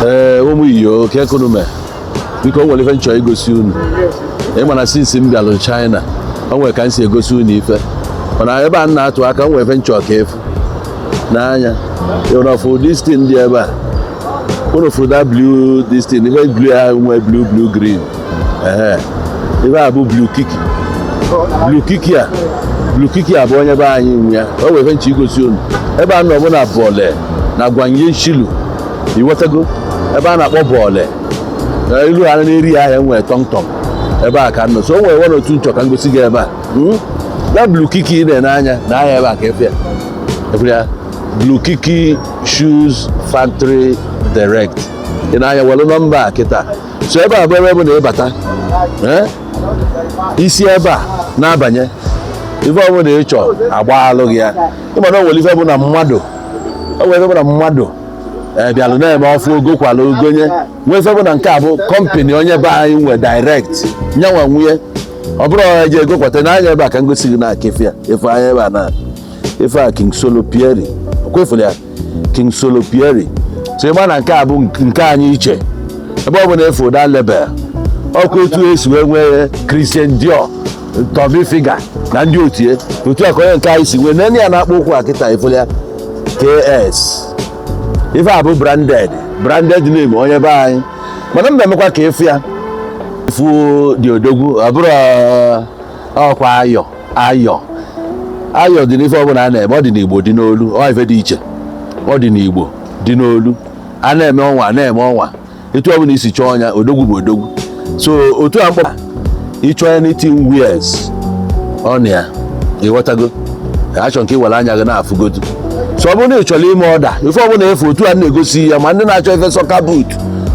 Ee, ụmụ iyo kekunume, biko, o nwere ife m chọrọ igosi unu. Ị ma na since m bịalụ China, o nwere ka m si egosi unu ife, mana ebe a m na-atụ aka, o nwere ife m chọrọ ka efu n'anya. Ịhụrụ this thing dị ebe a? Unu fụ that blue, this thing, ife blue ahụ nwee blue, blue green. Ehe, ife a bụ Blue Kiki. Blue Kiki a, Blue Kiki a bụ onye be anyị nwe ya. O nwere ife m chọrọ igosi unu. Ebe a nọ bụ na Bole na Guanyin iwetago ebe a na-akpọ Bole. Ilu ha na-eri ahịa nwere tọmtọm ebe a ka nọ. So o nwere one otu nchọ ka ngosi gị ebe a. Na Blue Kiki ị na-ene anya na ahịa ebe a ka efe ya efere ya, Blue Kiki Shoes Factory Direct. Ị na-anya welu nọmba a kịta. So ebe a bụ ebe bụ na ịbata, isi ebe a na-abanye, ife ọbụla ị chọọ agbaalụ gị ya. Ịma na o nwere ife bụ na mmadụ, o nwere ife bụ na mmadụ bịalụ na-eme ọfụ ogokwala ogonye nwee ife bụ na nke a bụ company onye be anyị nwe direct, nyanwa nwunye. Ọ bụrụ eje egokwata n'anya ebe a ka ngosi gị na efe ya, efe anya ebe a na efe a, King Solo Pierre okwefụrụ ya, King Solo Pierre. So ịma na nke a bụ nke anyị iche. Ebe ọ bụ na efu that label, ọkụ etu esi wee nwee Christian Dior, Tommy Hilfiger na ndị otu ya, otu a ka onye nke anyị si nwee nene ya na-akpọ ụkwụ a kịta. Efụrụ ya, KS. Ife a bụ branded, branded name onye be anyị. Mana m na-emekwa ka efu ya efu dị odogwu. Ọ bụrụ ọkwa ayọ ayọ ayọ dị n'ife ọbụla a na-eme. Ọ dị n'Igbo, dị n'olu. Ọ ife dị iche, ọ dị n'Igbo, dị n'olu. A na-eme ọnwa, a na-eme ọnwa, etu ọbụla isi chọọ ọnya, odogwu bụ odogwu. So otu a mkpọ ịchọ anything wears ọ na ya, ịghọtago? Achọ nke iwere anya gị na-afụgodu. So ọ bụrụ na ị chọrọ ime order ife ọbụla efu otu a na-egosi ya, ma ndị na-achọ ife soccer boot,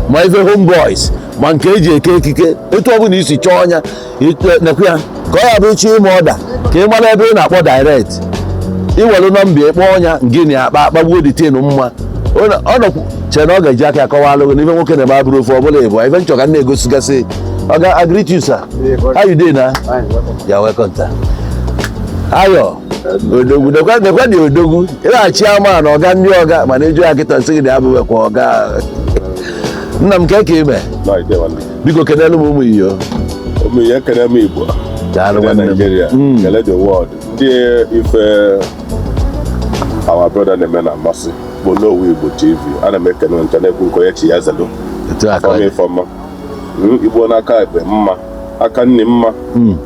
ma ife homeboys, ma nke eji eke ekike, etu ọbụla isi chọọ ọnya nekwu ya, ka ọ ya bụ ịchọ ime order, ka ị mara ebe ị na-akpọ direct. Iwere nọmba ịkpọ ọnya ngịnị akpa akpagbuo detain mma. Ọ nọkwu chere na ọ ga-eji aka akọwalụ gị n'ife nwoke na-eme abụrụ ofu ọbụla ịbụ ife nchọ ka m na-egosigasị. Oga, I greet you, sir. How you dey na? You welcome, sir. Ayo odogwu, nekwa nekwa dị odogwu. Ị na-achị ama na ọga ndị ọga, mana ịjụ ya kịta, nsị gị na abụbekwa ọga. Nna m, nke ka ime? Biko, kenelu m ụmụ iyo. Ụmụ ihe, ekene m Igbo. Daalụ, kele nwanne m. Nigeria, kele the world. Ndị ife our brother na-eme na amasị bụ n'Owu Igbo TV, ana m ekene ncha na-ekwu nke onye chi ya zelo. Etu a ka ọ fọma dị. Ifeọma. Igbo n'aka ekpe mma, aka nni mma,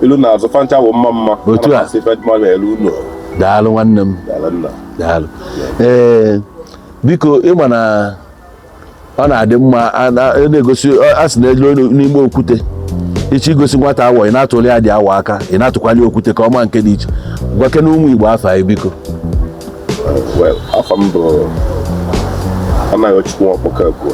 ilu na azụ fancha bụ mma mma. Otu Ana a. m asị ife mma na-elu unu. Daalụ, nwanne m. Daalụ, nna. Daalụ. Ee, biko, ịma na ọ na-adị mma a na-egosi a sị na elu n'ime okwute ịchọ igosi nwata awọ, ị na-atụli ya dị awọ aka, ị na-atụkwali okwute ka ọ ma nke dị iche. Gwakene ụmụ Igbo afọ anyị, biko. Well, afọ m bụ Anaghị Ọkpọkagwo,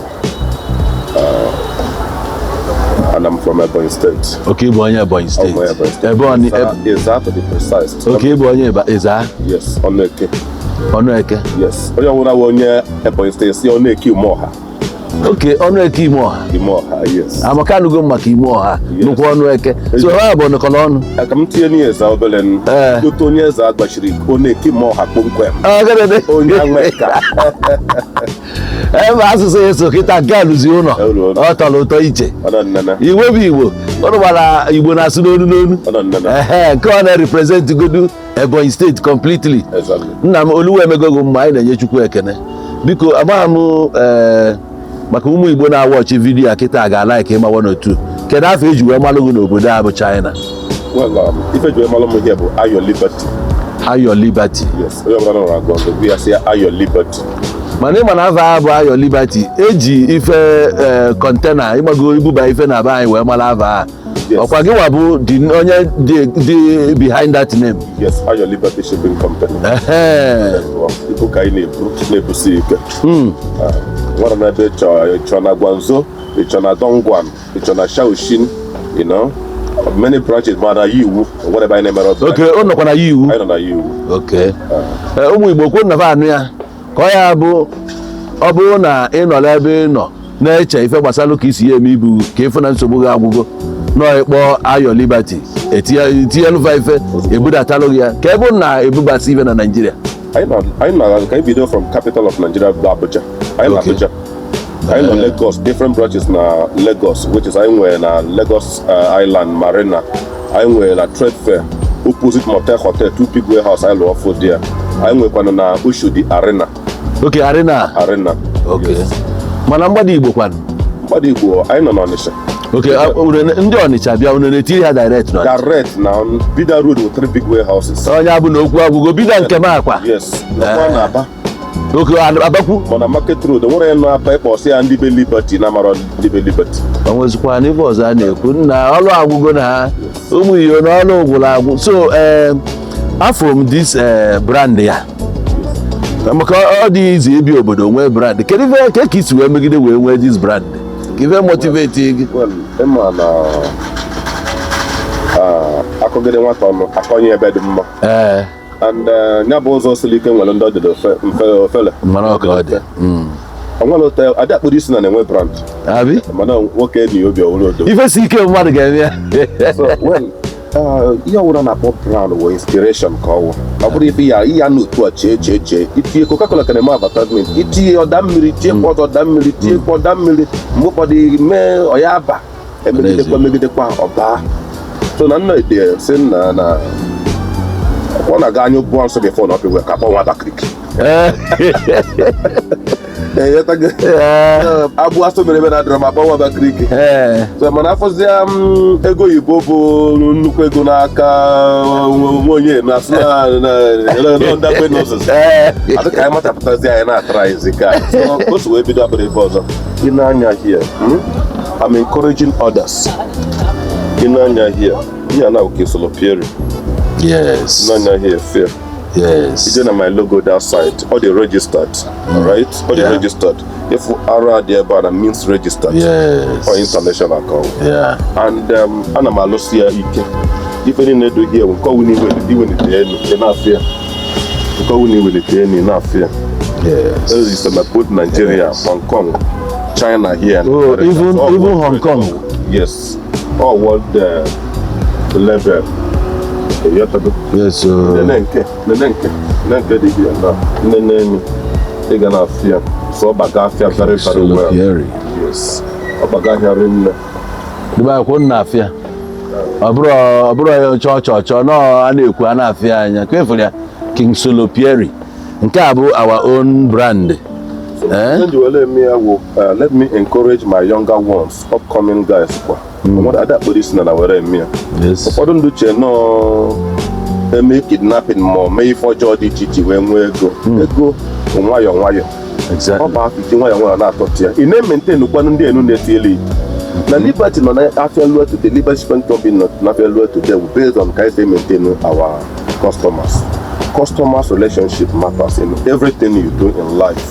and I'm from Ebonyi State. Okay, ịbụ onye Ebonyi I'm Steeti? from Ebonyi State. Ebonyi. Ịza to be precise. Okay, ịbụ onye Ịza? Yes, Ọnụeke. Ọnụeke? Yes. Onye ọbụla bụ onye Ebonyi State si Ọnụeke Ime Ọha. Okay, Ọnụeke Ime Ọha. Ime Ọha, yes. Amaka, anụgo m maka Ime Ọha. Yes. Nnukwu Ọnụeke, so ha bụ nọkọrọ ọnụ. Ka m tinye n'ihe eza obere n. Ee. Otu onye eze agbachiri Ọnụeke Ime Ọha kpomkwem. Ah, gịnị dị? Onye Anweka. Ebe asụsụ ya so kịta nke a lụzi ụlọ. Elu ụlọ. Ọ tọrọ ụtọ iche. Ọ nọ nnene. Igbo bụ Igbo, ụnụ gbara Igbo na-asụ n'onu n'onu. Ọ nọ nnene. Ehe, nke ọ na-represent godu Ebonyi Steeti completely. Exactly. Nna m, oluwa emegogo mma. Anyị na-enye Chukwu ekene. Biko, amaghị m, ee, maka ụmụ Igbo na-awọchị video a kịta ga-ala ka ịma one or two. Kedu afọ eji wee malụ gị n'obodo a bụ China? Well, ife ji wee malụ m ihe bụ Ayo Liberty. Ayo Liberty? Yes. Onye ọbụla nọrọ agụ ọgụ ya sị ya Ayo Liberty. Mana ịma na afọ a bụ Ayo Liberty eji ife ee container ịgbago ibuba ife na be anyị wee mara afọ a. Yes. Ọkwa gị nwa bụ the onye dị behind that name? Yes, Ayo Liberty Shipping Company. Ehe. Ibu ka anyị na-ebu na-ebusi ike. Nwere n'ebe ịchọ, ịchọ na Guangzhou, ịchọ na Dongguan, ịchọ na Shaoxing, many branches, ma na Yiwu, nwere ebe anyị na-emere ọbịa. Okay, ọ nọkwa na ya iwu? Anyị nọ na Yiwu. Okay. Ee, ụmụ Igbo kwuo na anụ ya ka ọ ya bụ ọ bụrụ na ị nọ n'ebe ị nọ na-eche ife gbasara ka isi ya eme ibu, ka ịfụ na nsogbu gị agwụgo nọọ, ịkpọ Ayo Liberty, etinyelụfa ife ebudatalụ gị ya ka ebe na ebubasị ife na Naịjirịa. Anyị nọ ka anyị bido from capital of Nigeria bụ Abuja. Anyị nọ Abuja. Anyị nọ Lagos, different branches na Lagos, which is anyị nwere na Lagos Island Marina, anyị nwere na Trade Fair opposite Motel Hotel, two big warehouse anyị lụọ ọfụ there. Anyị nwekwana na Oshodi Arena. Okay, Arena. Arena. Okay. Yes. Mana Mgbada Igbo kwanụ? Mgbada Igbo, anyị nọ n'Ọnịsha. Okay, ndị Ọnịcha bịa, unu na-etiri ha direct n'Ọnịcha? Direct na Bida Road with three big warehouses. Onye abụ na okwu agwụgo Bida nke m akwa. Yes, nọkwa na Aba. Okay, Abakwu. Mana Market Road, nwere nọ Aba ịkpọsị ya ndị be Liberty na amarọ ndị be Liberty. O nwezikwa n'ife ọzọ a na-ekwu na ọlụ agwụgo na ha ụmụ iyo na ọlụ gwụrụ agwụ. So afụrụ m this brand ya maka ọ dị izi ebi obodo nwee brand. Kedu ife ka isi wee megide wee nwee this brand ka ife motivate gị? Well, ịma na akọgide nwata ọnụ akọnye ebe dị mma. And ya bụ ụzọ siri ike nwere ndị ọ dị mfe ofele. Mara ọ ka ọ dị. O nwere ụtọ adị akpụrụ isi na na-enwe brand. Abi. Mana nwoke enyi obi ọhụrụ odo. Ife si ike mmadụ ga-eme ya. So well, ihe ọbụla na-akpọ brand wụ inspiration ka ọ wụ. Ọ bụrụ ife ya iya n'otu a chee chee chee itinye Coca-Cola ka na-eme advertisement, itinye ọda mmiri, tinyekwa ọzọ ọda mmiri, tinyekwa ọda mmiri, mgbe ụfọdụ mee ọya aba emegidekwa megidekwa ọba. So na nna ede si na na ọ na-aga anya ụbụọ nsọ before na ọ pịwe ka akpọ nwa Abakaliki. Abụ asọ mere ebe na-adịrọ ma akpọ nwa Abakaliki. So mana afọzịa ego oyibo bụ nnukwu ego n'aka onye na-asị na ndakwe nọsịs. Adị ka anyị machapụtazi anyị na-atara izi ka so o si wee bido abụrụ ebe ọzọ. Ị na-anya here, I'm encouraging others. Ị na-anya here, here na okay Solo Pieri. Yes. Ị na-anya here fair. Yes. Ije na my logo that side, all the registered, right? All the registered. If R dị ebe a na means registered. Yes. Or international call. Yeah. And ana m alụsị ya ike. Ife niile do here, nke ọwụ na iwelite elu, ị na-afụ ya. Nke ọwụ na iwelite elu, ị na-afụ ya. Yes. Registered na both Nigeria, Hong Kong, China here. And Oh, America. even All even world Hong Kong. Yes. All world level. Yes. Nene nke, nene nke, nene nke dị here now. Nene enyi, ị ga na-afụ ya. So ọ baga afịa very very well. Pieri. Yes. Ọ baga ahịa rinne. Dịba akwụ nna afịa. Ọ bụrụ ya chọọ chọọ chọọ nọọ a na-ekwu a na-afịa anya. Ka efere ya King Solo Pieri. Nke a bụ our own brand. So, let me encourage my younger ones, upcoming guys kwa. Ada akpọrọ isi na na were eme ya. Ụfọdụ ndị uche nọọ eme kidnapping ma mee ife ọjọọ dị iche iche wee nwee ego. Ego bụ nwayọọ nwayọọ. Ọ bụ afọ iji nwayọọ nwayọọ na-atọtụ ya. Ị na-ementenu kwanụ ndị enu na-etieli ite. Na Liberty nọ n'afịa Lue today, Liberty Shipping Company nọ n'afịa Lue today based on ka anyị si maintain our customers. Customers relationship matters in everything you do in life.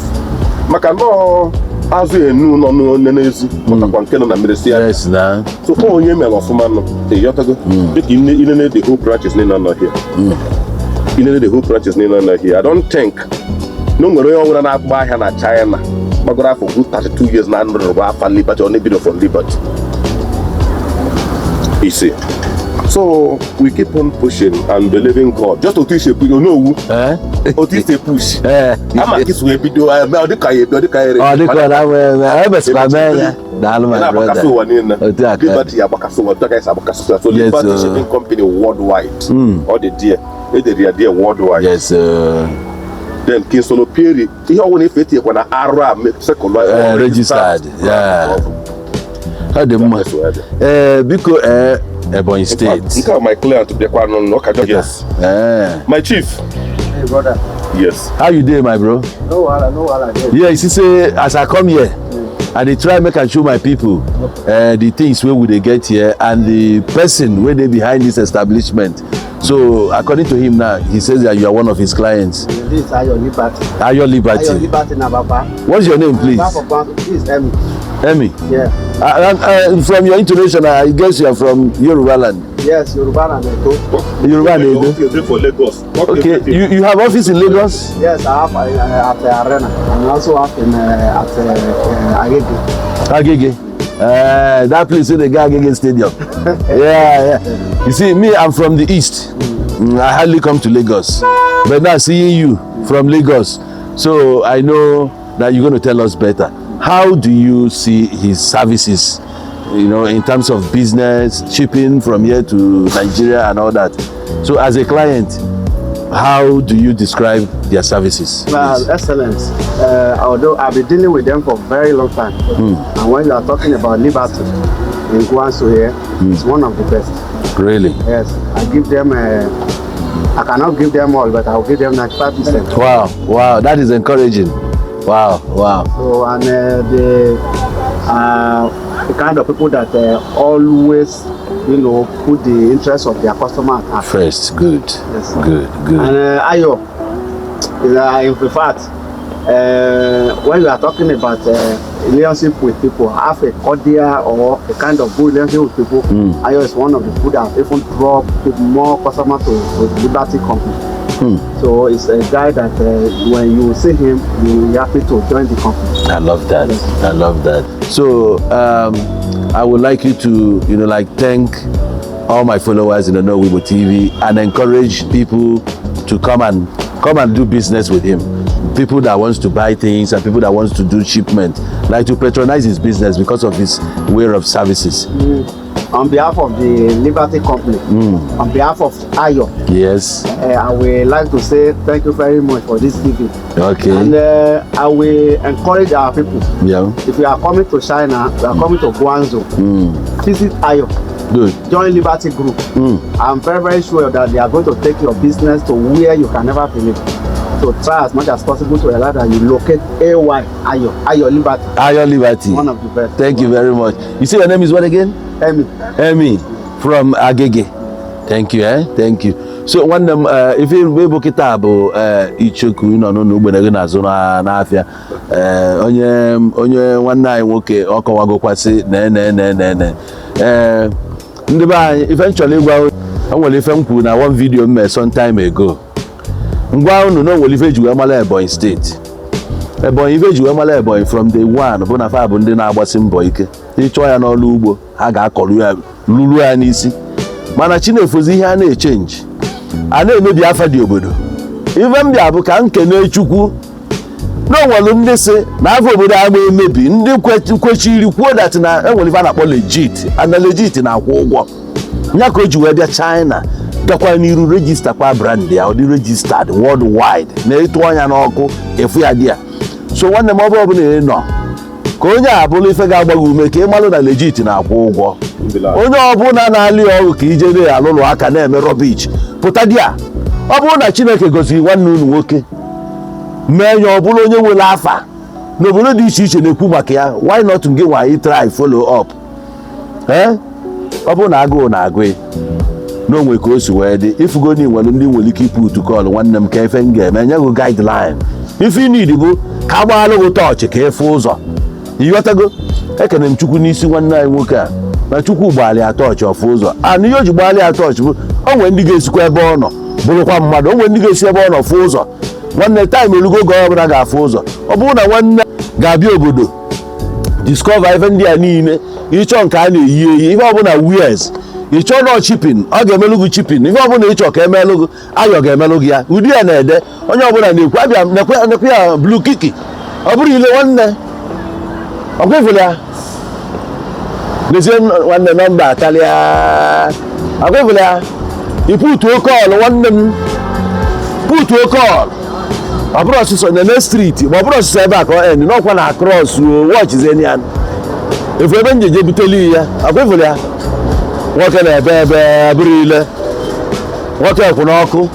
Maka nọọ azụ enu nọ n'ezi pụtakwa nke nọ na mmiri si ya. Yes, na. So onye mere ọfụma nọ ịghọtago dịka inene the whole branches niile nọ here. Inene the whole branches niile nọ here. I don't think na o nwere onye ọbụla na-agba ahịa na China gbagoro afọ good 32 years na nrụrụ afa Liberty ọ na-ebido from Liberty. You see. So we keep on pushing and believing God. Just otu isi epu onowu. Otu isi push. Ama ka isi wee bido ọ dịka ya ebi ọ dịka ya ere. Ọ dịka na emesịkwa mee ya. Daalụ my brother. Ụwa niile. Otu aka. Liberty agbakasị ụwa otu aka esi agbakasị ụwa. So Liberty Shipping Company worldwide. Ọ dị there. Edere ya there worldwide. Yes. Then King Solo Pieri ihe ọbụla ife etinyekwa na arụ a sekụlụ Registered. Yeah. Ọ dị mma. Biko Ebonyi State. Nke a my client bịakwa nọ ka yes. My chief. Hey brother. Yes. How you dey, my bro? No wahala, no wahala. Yeah, you see say as I come here, I dey try make I show my people the things wey we dey get here and the person wey dey behind this establishment. So according to him now, he says that you are one of his clients. This is Ayo Liberty. Ayo Liberty. Ayo Liberty na Baba. What's your name, please? This is Emmy. Emmy? Yeah. From your intonation, I guess you are from Yoruba land. Yes, Yoruba land. Yoruba land. For Lagos. Okay, you have office in Lagos? Yes, I have at the Arena, and also have in at Agege. Agege. That place in the Agege Stadium. Yeah, yeah. You see, me, I'm from the east. I hardly come to Lagos, but now seeing you from Lagos, so I know that you're going to tell us better. How do you see his services, in terms of business, shipping from here to Nigeria and all that? So as a client, how do you describe their services? Well, please? Excellent. Although I've been dealing with them for a very long time. And when you are talking about Liberty in Guangzhou here, it's one of the best. Really? Yes, I give them, I cannot give them all, but I'll give them 95%. Wow, that is encouraging. Wow. So, and the kind of people that always, put the interest of their customer at heart. First, good. Yes. Good, good. And Ayo, in fact, when you are talking about relationship with people, have a cordial or a kind of good relationship with people, Ayo is one of the people that even draw more customers to the Liberty Company. So it's a guy that when you see him, you will be happy to join the company. I love that. I love that. So I would like you to, like thank all my followers in the Onowu Igbo TV and encourage people to come and do business with him. People that wants to buy things and people that wants to do shipment, like to patronize his business because of his way of services. On behalf of the Liberty Company, on behalf of Ayo, I would like to say thank you very much for this evening. And I will encourage our people. If you are coming to China, you are coming to Guangzhou, visit Ayo. Good. Join Liberty Group. I'm very, very sure that they are going to take your business to where you can never believe. So try as much as possible to allow that you locate AY Ayo, Ayo Liberty. Ayo Liberty. One of the best. Thank you very much. You say your name is what again? Emmy. Emmy from Agege. Thank you, eh? Thank you. So nwanne m, ife bụ kịta bụ icheku nọ n'ụlọ ugbene gị na-azụ n'afịa. Onye nwanne anyị nwoke ọ kọwagokwasị na ene ene ene ene ndị be anyị, ife m chọrọ ịgwa, o nwere ife m kwuru na one video m mere some time ago, ngwa unu na o nwere ife eji wee mara Ebonyi Steeti. Ebonyi, ife eji wee mara Ebonyi from day one bụ na fa bụ ndị na-agbasi mbọ ike. Ịchọọ ya n'ọrụ ugbo, ha ga-akọrọ ya lụrụ ya n'isi. Mana Chinefozi, ihe a na-echange, a na-emebi afa dị obodo. Ife m bịa bụ ka m kene Chukwu na onwere ndị si na afọ obodo agba emebi, ndị kwechiri kwuo that na enwere ife a na-akpọ legit, and na legit na-akwụ ụgwọ ya, ka o ji wee bịa China, gakwa n'iru register kwa brand ya, ọ dị registered worldwide, na-etu ọnya n'ọkụ efu ya dị ya. So nwanne m, ọ bụrụ ọbụla ị nọ ka onye a bụrụ ife ga-agba gị ume ka ị malụ na legit na-akwụ ụgwọ. Onye ọbụla na-alị ọgụ ka ije na-alụlụ aka na-eme rubbish, pụta di a. Ọ bụrụ na Chineke goziri nwanne unu nwoke, mee ya ọ bụrụ onye nwere afa n'obodo dị iche iche na-ekwu maka ya, why not gị nwa try follow up? Ee, ọ bụrụ na agụụ na-agụ ị n'onwe ka o si wee dị, ifugo na nwere ndị nwere ike ịpụ call, nwanne m, ka efe m ga-eme nye gị guideline. Ife ị need bụ ka agbaalụ gị tọọchị ka efe ụzọ, ịghọtago? Ekene m Chukwu n'isi nwanne anyị nwoke a na Chukwu gbalị ya tọọchị ọfụ ụzọ. Anụ ihe o ji gbalị ya tọọchị bụ o nwere ndị ga-esikwa ebe ọ nọ bụrụkwa mmadụ, o nwere ndị ga-esi ebe ọ nọ fụ ụzọ. Nwanne, time erugo oge ọ bụla ga-afụ ụzọ. Ọ bụrụ na nwanne ga-abịa obodo discover ife ndị a niile, ịchọ nke a na-eyi eyi, ife ọbụla wears, ịchọ nọ shipping, ọ ga-emelụ gị shipping. Ife ọbụla ịchọ ka emelụ gị, Ayọ ga-emelụ gị ya. Ụdị ya na-ede onye ọbụla na-ekwu abịa nekwe nekwe ya blue kiki. Ọ bụrụ ile nwanne, ọkwefụrụ ya n'ezie nwanne, nọmba karịa, ọkwefụrụ ya iputuo call. Nwanne m, putuo call. Ọ bụrụ ọsịsọ na street, ma ọ bụrụ ọsịsọ ebe a ka ọ end n'ọkwa na cross wọchị ya efu ebe njeje buteli ya. Akwefụrụ ya, nwoke na-ebe ebe bụrụ ile nwoke kwụ n'ọkụ.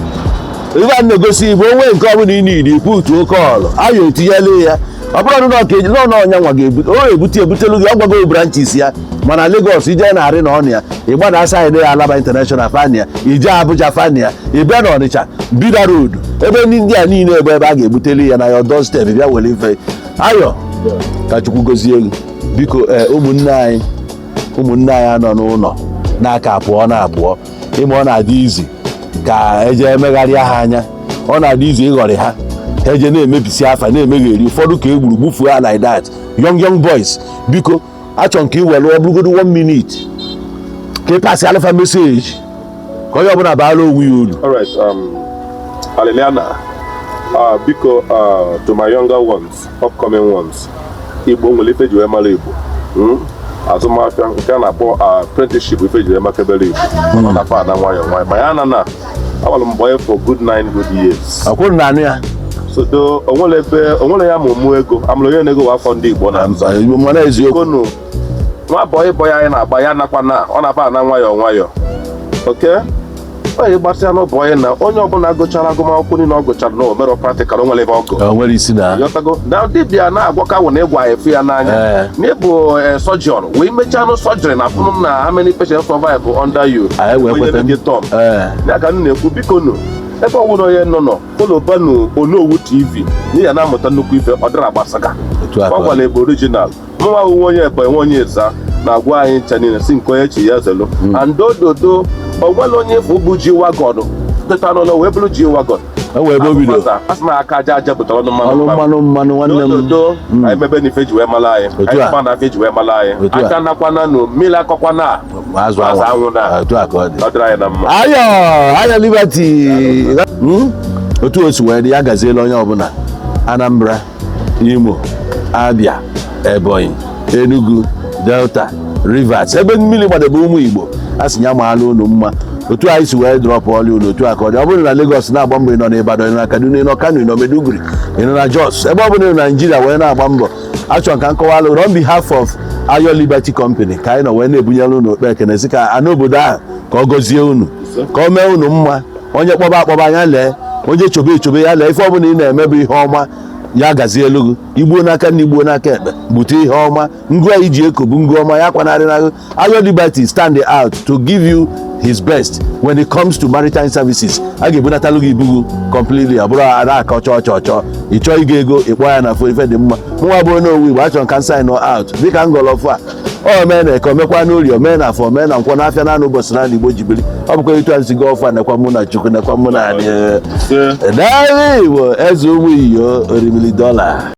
Ife a na-egosi bụ onwe nke ọbụla ị nidi, putuo call, Ayọ etinyela ya. Ọ bụrụ na ọka nọ n'ọnya nwa ga-ebute, o ebute ebutelu gị. Ọ gwago branches ya mana Lagos, ije na-arị na ọnụ ya, ịgbada side ya, Alaba International fania, ije Abuja fania, ịbịa na Ọnịcha, Bida Road, ebe ndị a niile ebe ebe a ga-ebuteli ya na ya doorstep. Bịa were ife. Ayọ, ka Chukwu gozie gị. Biko, ee, ụmụnne anyị anọ n'ụlọ n'aka apụọ na apụọ ịma, ọ na-adị izi ka eje emegharịa ha anya, ọ na-adị izi ịghọrị ha, ha eje na-emebisi afa, na-emegheri ụfọdụ ka e gburu gbufuo ha like that, young young boys. Biko, achọ nke iwere ọ bụrụgodo one minute ka ị pass alụfa message ka onye ọbụla baala onwe ya uru. All right, Aliliana, biko, to my younger ones, upcoming ones, Igbo nwere ife ji wee mara Igbo. Azụmahịa nke a na-akpọ apprenticeship, ife ji wee makebere Igbo. Ọ na-akpa ada nwayọọ nwayọọ ma ya na agbara m boy for good 9 good years. Akwụrụ na anụ ya. So do onwere ebe onwere ya ma ụmụ ego amụrụ onye na-ego wa afọ ndị Igbo na Mana eziokwu. Konu nwa boy boy anyị na-agba ya nakwa na ọ na-aba ana nwayọọ nwayọọ. Oke onye gbasịa n'ụbọyị na onye ọbụla gụchara agụmakwụkwọ niile ọ gụchara na omero practical, o nwere ebe ọ gụ. O nwere isi na. Yọtago na dibịa na-agwọka wụ na ịgwa efu ya n'anya na ịbụ surgeon wee mechaa nụ surgery na fụnụ na how many patients survive under you. Anyị wee Onye kweta. gị tọm ya ka m na-ekwu, biko nụ, ebe ọ bụla onye nọ nọ followbanụ Onowu TV n'ihi ya na-amụta nnukwu ife. Ọ dịrị agbasaga. Otu a ka ọ ọ gwara ebe original mụnwa uwe onye Ebonyi, nwe onye Ịza na-agwa anyị ncha niile si nke onye chi ya zelu and ododo. Onwere onye efu bụ G wagon teta n'ụlọ wee bụrụ G wagon. E nwere ebe o bido. A sị na aka aja aja butere ọnụ mmanụ. Ọnụ mmanụ mmanụ, nwanne m. N'ododo anyị mebe na ife ji wee mara anyị. Otu Anyị a. gba na ife ji wee mara anyị. Otu a. Aka nakwana nụ mmiri akọkwana. Azụ Azụ anwụ na. Otu a ka ọ dị. Ọ dịrị anyị na mma. Ayo Ayo Liberty. Otu o si wee dị, ya gaziela onye ọbụla. Anambra, Imo, Abia, Ebonyi, Enugu, Delta, Rivers, ebe mmiri gbadebe ụmụ Igbo, a sị ya maala unu mma. Otu anyị si wee drop ọlụ unu, otu a ka ọ dị. Ọ bụrụ na Lagos na-agba mbọ, ị nọ n'Ibadan, ị nọ na Kaduna, ị nọ Kano, ị nọ Maiduguri, ị nọ na Jos, ebe ọ bụla ị nọ na Naijiria wee na-agba mbọ, achọrọ ka m kọwalụ unu on behalf of Ayo Liberty Company ka anyị nọ wee na-ebunyere unu okpe ekene, sị ka ana obodo ahụ ka ọ gọzie unu, ka ọ mee unu mma. Onye kpọba akpọba anya lee, onye chobe echobe ya lee. Ife ọbụla ị na-eme bụ ihe ọma, ya gazie elu gị. Igbuo n'aka na igbuo n'aka ekpe, bute ihe ọma. Ngụ anyị ji eko bụ ngụ ọma ya kwanarị na Ayo Liberty stand out to give you his best when it comes to maritime services. A ga-ebunatalụ gị ibu gị completely. Ọ bụrụ ada aka ọchọ ọchọ ọchọ ị chọọ ịgo ego, ịkpọ ya na phone. Ife dị mma. Mụnwa bụ onye owu Igbo, achọrọ ka m sign out dịka ngọlọfụ a. O mee na eke, omekwa n'orie, omee na afọ, omee na nkwọ, n'afịa naanị ụbọchị naanị Igbo ji biri. Ọ bụkwa etu a si gaa ọfụ a. Nekwa mụ na Chukwu, nekwa mụ na anyị. Ise. N'ala Igbo, eze ụmụ iyo orimili dọla.